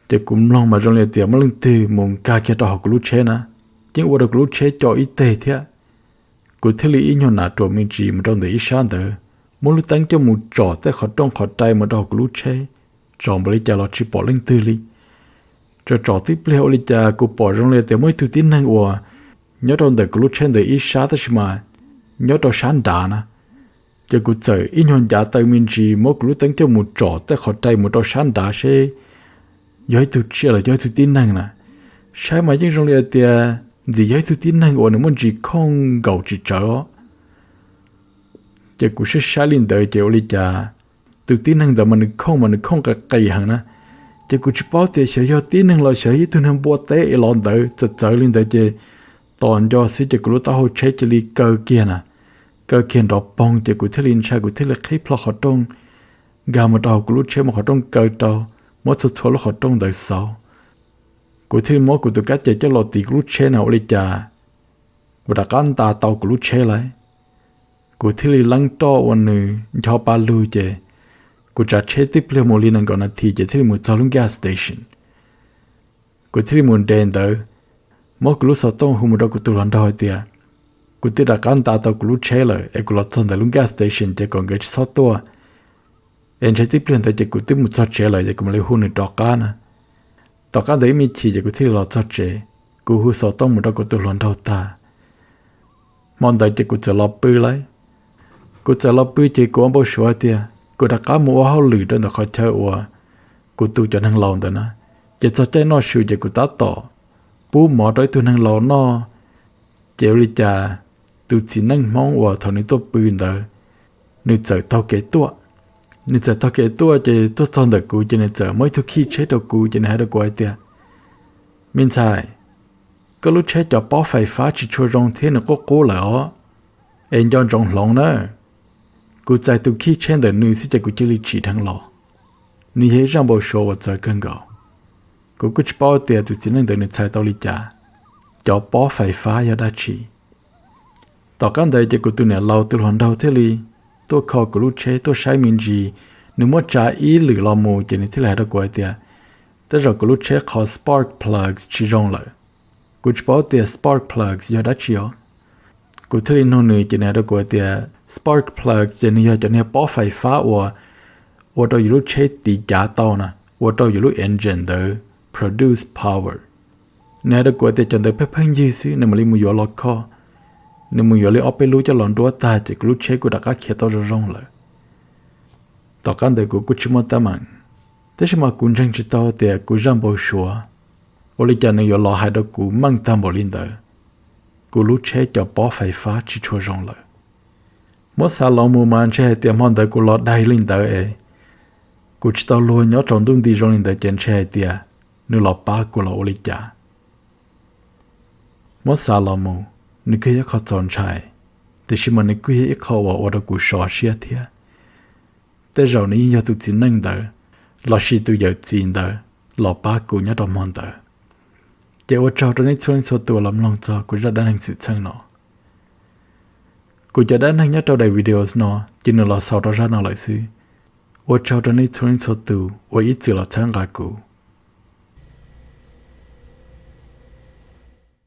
Ces kuv mloog mas zoo li tias muaj leej twg mus nkag kiag rau hauv kuv lub tsheb na, yeej ua rau kuv lub tsheb co ib teg thiab. Kuv thiaj li ib nyuag nas ruam me ntsis mus rau ntawm ib sab ntawd, muab lub teeb coj mus tsom tej qhov rooj qhov rai mus rau hauv kuv lub tsheb, tsom npaum li cas los tsis pom leej twg li. Tsom tsom tib pliag ua li cas kuv pom zoo li tias muaj ib tug tib neeg uas nyob rau ntawm kuv lub tsheb ntawd ib sab tab sis mas nyob rau sab nrad na. Ces kuv txawm ib nyuag ncav taw me ntsis muab kuv lub teeb coj mus tsom tej qhov rai mus rau sab nrad seb yog ib tug tsiaj los yog ib tug tib neeg na. Saib mas yeej zoo li hais tias ntxim yog ib tug tib neeg uas nws muaj ntsis khooj nkaus tsis tsawv os. Ces kuv saib saib li ntawd ces ua li cas tus tib neeg ntawd mas nws khooj mas nws khooj qis qis heev na. Ces kuv tsis paub tias xyov yog tib neeg los xyov ib tug niag npua teb es los ntawd txawv txawv li ntawd ces tos nco xwb ces kuv lub taub hau tsheb cia li kaw kiag na. Kaw kiag nrov poog ces kuv thiaj li ntshai kuv thiaj li qhib plho qhov rooj nkag mus rau hauv kuv lub tsheb, muab qhov rooj kaw rau, muab txhua txhua lub qhov rooj ntawd xauv. Kuv thiaj li muab kuv tus kab ces coj los tiv kuv lub tsheb na ua li cas kuv rov qab nta tau kuv lub tsheb lawm. Kuv thiaj li leeb roj ua nws ncho pa lug ces kuv tsav tsheb tib pliag mus li nees nkaum nas this ces thiaj li mus txog lub gas station. Kuv thiaj li mus nres ntawd, muab kuv lub xov tooj hu mus rau kuv tus hluas nraug hais tias kuv twb rov qab nta tau kuv lub tsheb lawm es kuv los txog ntawm lub gas station ces kom nkawd tsis txhob tuaj, es ntshai tib pliag ntawd ces kuv twb mus txog tsev lawm ces kuv mam li hu nws rov qab na. Tom qab ntawd ib me chim ces kuv thiaj li los txog tsev, kuv hu xov tooj mus rau kuv tus hluas nraug tag. Hmo ntawd ces kuv txawm los pw lawm. Kuv txawm los pw ces kuv ua npau suav tias kuv rov qab mus ua hauj lwm rau ntawm qhov chaw uas kuv tu cov neeg laus ntawd na. Ces txog caij noj su ces kuv tab tom pub mov rau ib tug neeg laus noj, ces ua li cas tus txiv neej Hmoob uas thaum nws tuaj pw ntawd, nws txawm taug kev tuaj. Nws txawm taug kev tuaj ces tuaj txog ntawm kuv ces nws txawm muab ib tug khij tsheb rau kuv ces nws hais rau kuv hais tias, me ntxhais, koj lub tsheb cov pob fais fab tsis tshua zoo thiab nws qub qub lawm os, es nco ntsoov hloov na. Kuv txais tus khij tsheb ntawm nws xwb ces kuv cia li tsim dheev los. Nws yog ib zaj npau suav uas txawv kawg nkaus. Kuv kuj tsis paub tias tus txiv neej ntawd nws txhais tau li cas, cov pob fais fab yog dab tsi. Tom qab ntawd ces kuv tus niam laus tus hluas nraug thiaj li tuaj kho kuv lub tsheb tuaj saib me ntsis, nws muab tsa ib lwm los mus ces nws thiaj li hais rau kuv hais tias, tej zaum kuv lub tsheb qhov spark plugs tsis zoo lawm. Kuv tsis paub tias spark plugs yog dab tsi os. Kuv thiaj li nug nws ces nws hais rau kuv hais tias spark plugs ces nws yog cov niag pob fais fab uas ua rau yus lub tsheb tiv cav tau na, ua rau yus lub engine ntawd produce power. Nws hais rau kuv tias cov ntawd pheej pheej ywg xwb, nws mam li mus yuav los kho. Nws mus yuav li ob peb lub coj los nruab tag ces kuv lub tsheb kuj rov qab khiav tau zoo zoo lawm. Tom qab ntawd kuv kuj tsis muaj teeb meem, tab sis mas kuv ntseeg tsis tau tias kuv zaj npau suav Ua li cas nws yuav los hais rau kuv meej tag npaum li ntawd? Kuv lub tsheb cov pob fais fab tsis tshua zoo lawm. Muab xav los mus mas ntshe hais tias hmo ntawd kuv los daig li ntawd es kuv tsis tau luag nyob rau ntuj nti zoo li ntawd ces ntshe hais tias nws los pab kuv los ua li cas. Muab xav los mus, nws kuj yog ib qho txaus ntshai, tiam sis mas nws kuj yog ib qho uas ua rau kuv sov siab thiab. Tej zaum nws yeej yog tus txiv neej ntawd lossis tus yawm txiv ntawd los pab kuv nyob rau hmo ntawd. Ces ua tsaug rau nej txhua leej txhua tus los mloog txog kuv zaj dab neeg xwm txheej no. Kuv cov dab neeg nyob rau daim video no ces nws los xaus rau zaj no lawm xwb. Ua tsaug rau nej txhua leej txhua tus uas ib txwm los txhawb nqa kuv.